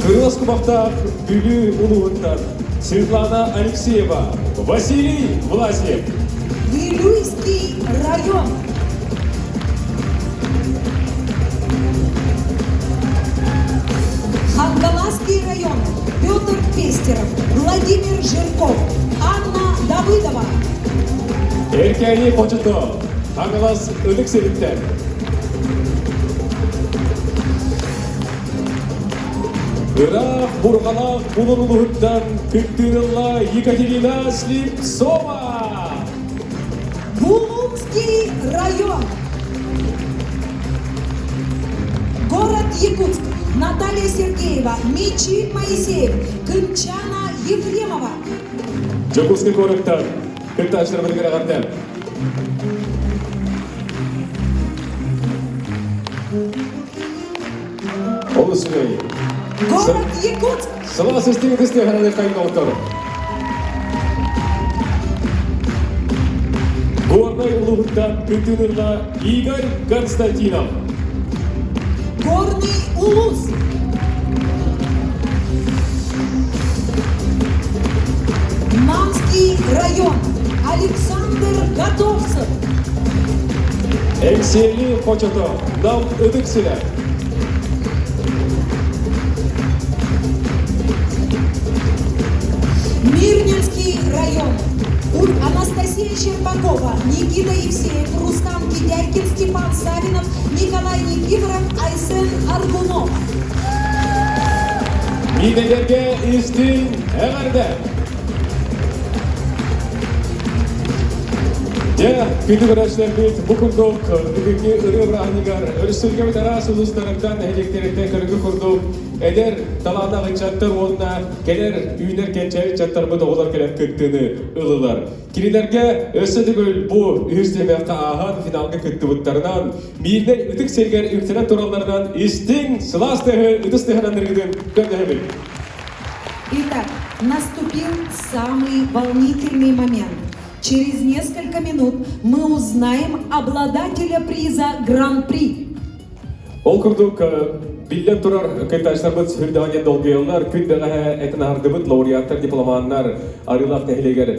S3: Кырылас кумахтаах Бүлүү улууһуттан Светлана Алексеева, Василий Власьев.
S1: Вилюйский район. Хангаласский район. Петр Пестеров, Владимир Жирков, Анна Давыдова.
S3: Эркээйи хочото, Хаҥалас ытык сириттэн. Ыраах бурҕалаах булун улуһуттан кыттыырылла Екатерина Слепцова!
S1: Булунский район. Город Якутск. Наталья Сергеева, Мичи Моисеев, Кымчана Ефремова.
S3: Дьокуускай куораттан кыттааччыларбытыгар эҕэрдэ! Олус үчүгэй.
S1: Город Якутск.
S3: Сылаас истиҥ ытыс тыаһынан Горнай улууһуттан кыттыынырга Игорь Константинов.
S1: Горный улус. Намский район. Александр Готовцев.
S3: Эҥсиэли хочото Нам ытык сирэ.
S1: Мирнинский район. Анастасия Щербакова, Никита Евсеев, Рустам Кидяйкин, Степан Савинов, Николай Никифоров, Айсен Аргунов.
S3: Миинэлэргэ истиҥ эҕэрдэ! Дьэ, күндү көрөөччүлэрбит, бу курдук бүгүҥҥү ырыа бырааһынньыгар өрөспүүбүлүкэбит араас улуустарыттан, нэһилиэктэриттэн көрүҥү курдук эдэр талааннаах ыччаттар уонна кэлэр үүнэр кэнчээри ыччаттарбыт оҕолор кэлэн кыттыыны ыллылар. Кинилэргэ өссө төгүл бу үһүс түһүмэххэ ааһан финалга кыттыбыттарынан, миирнэй ытык сиригэр үктэнэн туралларынан истиҥ, сылаас тыаһы ытыс тыаһынан ныргытын көрдөһөбүт.
S1: Итак, наступил самый волнительный момент. Через несколько минут мы узнаем обладателя приза Гран-при.
S3: Ол курдук, биллэн турар, кыттааччыларбыт сүрдэҕэ диэн долгуйаллар. Күн бэҕэһээ этэн аһардыбыт лауреаттар, дипломаннар Арыылаах нэһилиэгэр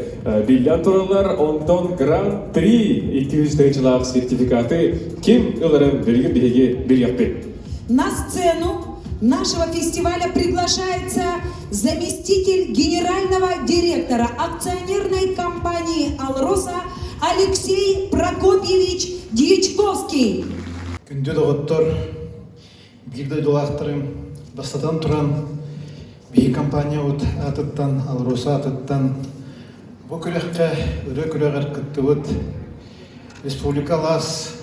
S3: биллэн тураллар. Онтон Гран-при 200 тыһыынчалаах сертификаты ким ыларын билигин биһиги билиэхпит.
S1: На сцену нашего фестиваля приглашается заместитель генерального директора акционерной компании «Алроса» Алексей Прокопьевич Дьячковский.
S6: Күндү доҕоттор, биир дойдулаахтарым, бастатан туран, биһи компаниябыт аатыттан, АЛРОСА аатыттан бу күрэххэ ырыа күрэҕэр кыттыбыт республика алаас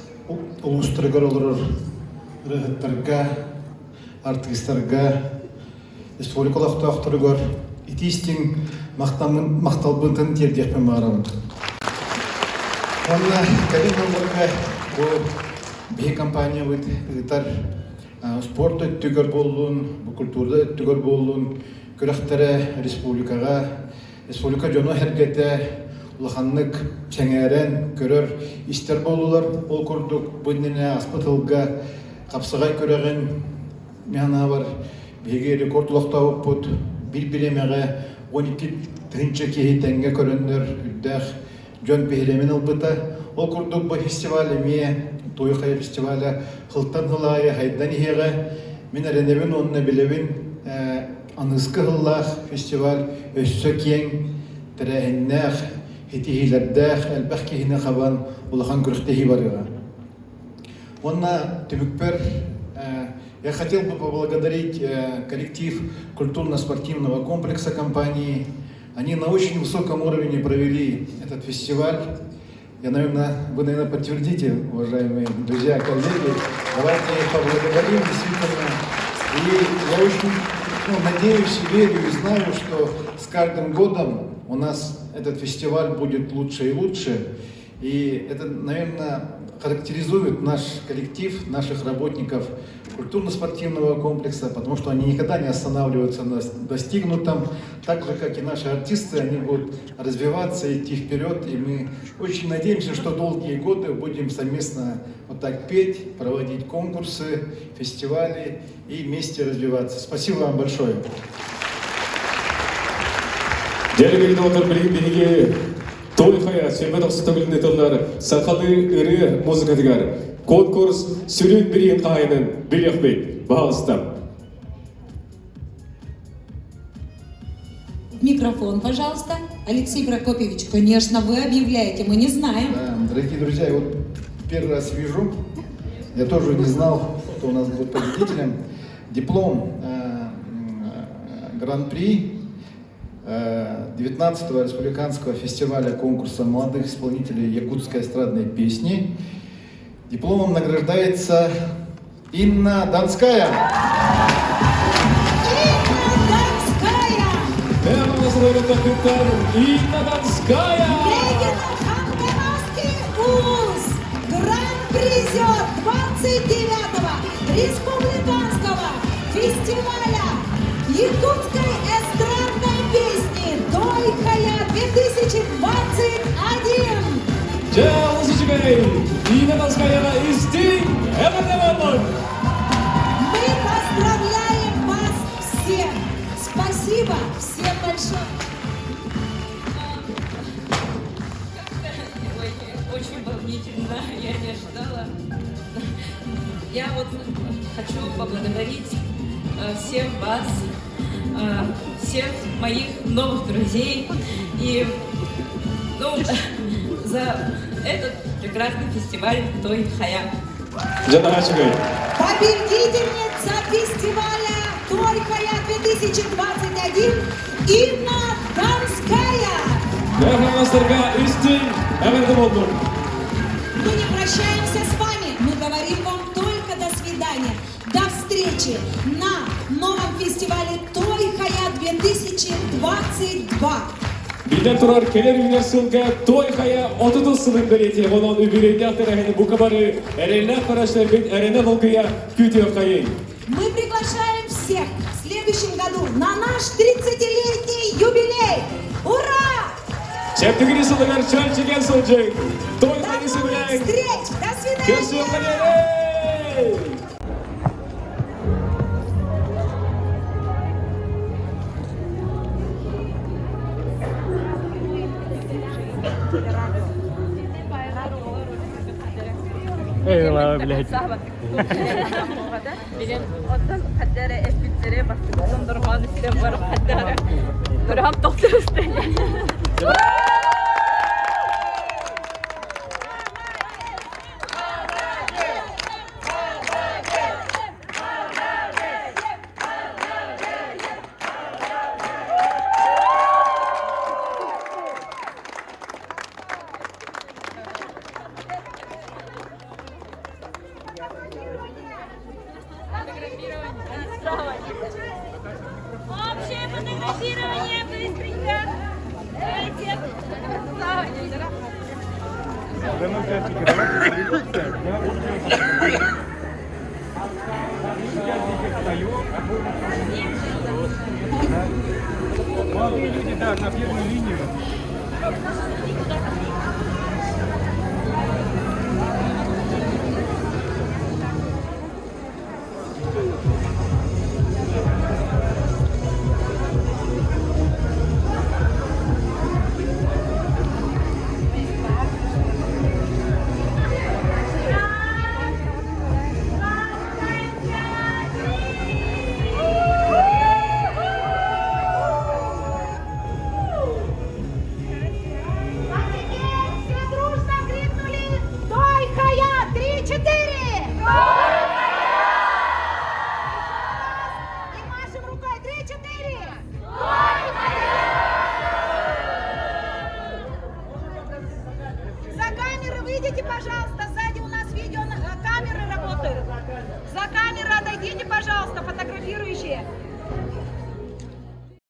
S6: улуустарыгар олорор ырыаһыттарга, артыыстарга, республика олохтоохторугар итии-истиҥ махталбытын тиэрдиэхпин баҕарабын. Уонна кэлин сылларга бу биһи компаниябыт ыытар спорт өттүгэр буоллун, бу культура өттүгэр буоллун күрэхтэрэ республикаҕа, республика дьоно-сэргэтэ улаханнык сэҥээрэн көрөр, истэр буоллулар. Ол курдук бу иннинэ ааспыт сылга хапсаҕай күрэҕин Мин санаабар, биһиги рекорд олохтообуппут биир бириэмэҕэ 12 тыһыынча киһи тэҥҥэ көрөннөр үрдээх дьон биһирэмин ылбыта. Ол курдук бу фестиваль эмиэ Туой Хайа фестиваля сылтан сыл аайы хайдан иһиэҕэ. Мин эрэнэбин уонна билэбин аныгыскы сыллаах фестиваль өссө киэҥ, тэрээһиннээх, ситиһиилэрдээх, элбэх киһини хабан улахан күрэхтэһии барыаҕа. Уонна түмүкпэр я хотел бы поблагодарить коллектив культурно-спортивного комплекса компании. Они на очень высоком уровне провели этот фестиваль. Я, наверное, вы, наверное, подтвердите, уважаемые друзья, коллеги. Давайте их поблагодарим, действительно. И я очень ну, надеюсь, верю и знаю, что с каждым годом у нас этот фестиваль будет лучше и лучше. И это, наверное, характеризует наш коллектив, наших работников культурно-спортивного комплекса, потому что они никогда не останавливаются на достигнутом. Так же, как и наши артисты, они будут развиваться, идти вперед. И мы очень надеемся, что долгие годы будем совместно вот так петь, проводить конкурсы, фестивали и вместе развиваться. Спасибо вам большое.
S3: Дьэ, билигин биһиги Той хайа сүүрбэ тахса төгүлүн тыллар сахалыы ырыа музыкатыгар конкурс сүрүн бириин хаһайынын билиэхпит. Баһаалыста.
S1: Микрофон, пожалуйста. Алексей Прокопьевич, конечно, вы объявляете, мы не знаем.
S6: Да, дорогие друзья, я вот первый раз вижу, я тоже не знал, кто у нас будет победителем. Диплом Гран-при 19-го республиканского фестиваля конкурса молодых исполнителей якутской эстрадной песни. Дипломом награждается Инна Донская.
S1: Инна Донская!
S3: Инна Донская!
S1: Хангаласский улус! Гран-призер 29-го республиканского фестиваля якутской эстрадной песни «Той-Хайа 2021».
S3: Дьэ, олус үчүгэй! Инна Донскаяҕа истиҥ эҕэрдэ буоллун!
S1: Мы поздравляем вас всех! Спасибо всем большое!
S5: Ой, очень волнительно, я не ожидала. Я вот хочу поблагодарить всех вас, всех моих новых друзей и ну, за этот прекрасный фестиваль Той Хая.
S3: Дьэ,
S1: Победительница фестиваля Той Хая 2021 Инна Донская!
S3: Мэҥэ истиҥ эҕэрдэ буоллун!
S1: Мы не прощаемся с вами, мы говорим вам только до свидания. До встречи на новом фестивале Той Хая 2022.
S3: Биллэн турар кэлэр үүнэр сылга Той Хайа 30 сылын бэлиэтиэ онон үбүлүөйдээх тэрээһини бука бары эрэллээх көрөөччүлэрбит эрэнэ долгуйа күүтүөххэйиҥ.
S1: Мы приглашаем всех в следующем году на наш 30-летний юбилей. Ура!
S3: Чэптигири сылыгар чөл-чэгиэн сылдьыҥ. Той
S1: До
S3: Хайа
S1: новых
S3: сөбүлээн.
S1: встреч! До свидания!
S3: Көрсүөххэ!
S7: Билэһит.
S5: Билем оттон хаддара эппиттере бастыгытын дорҕоон истэн барып хаддара көрөһөм тохтор истэн. Общее фотографирование быстренько. Давайте.
S7: Молодые люди, да, на первую линию.
S8: А теперь все дружно крикнули «Той хая! Три-четыре!» И машем рукой Три-четыре! За камеры выйдите, пожалуйста, сзади у нас видео камеры работают. За камеры отойдите, пожалуйста, фотографирующие.